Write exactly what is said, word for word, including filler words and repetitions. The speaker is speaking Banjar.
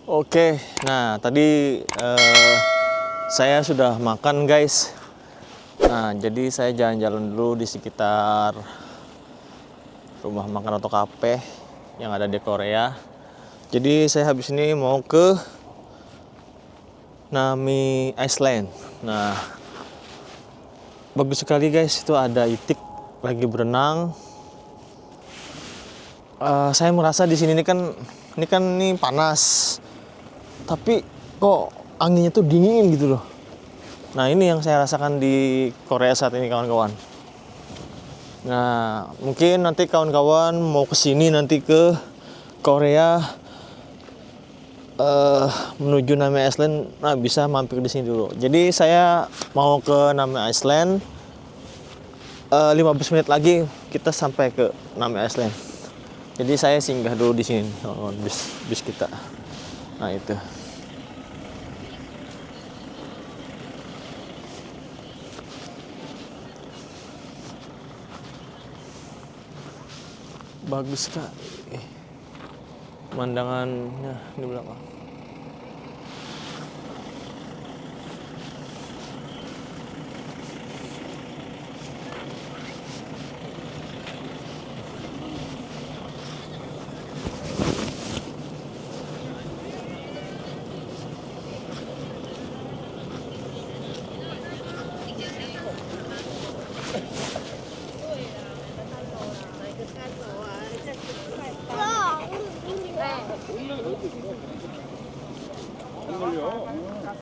Oke, nah tadi eh, saya sudah makan guys. Nah, jadi saya jalan-jalan dulu di sekitar rumah makan atau kafe yang ada di Korea. Jadi saya habis ini mau ke Nami Island. Nah, bagus sekali guys, itu ada itik lagi berenang. Eh, saya merasa di sini ini kan ini kan ini panas, tapi kok anginnya tuh dingin gitu loh. Nah, ini yang saya rasakan di Korea saat ini, kawan-kawan. Nah, mungkin nanti kawan-kawan mau ke sini nanti ke Korea eh, menuju Nami Island, nah, bisa mampir di sini dulu. Jadi saya mau ke Nami Island eh, lima belas menit lagi kita sampai ke Nami Island. Jadi saya singgah dulu di sini, oh, bis bis kita. Nah, itu. Bagus sekali pemandangannya di belakang.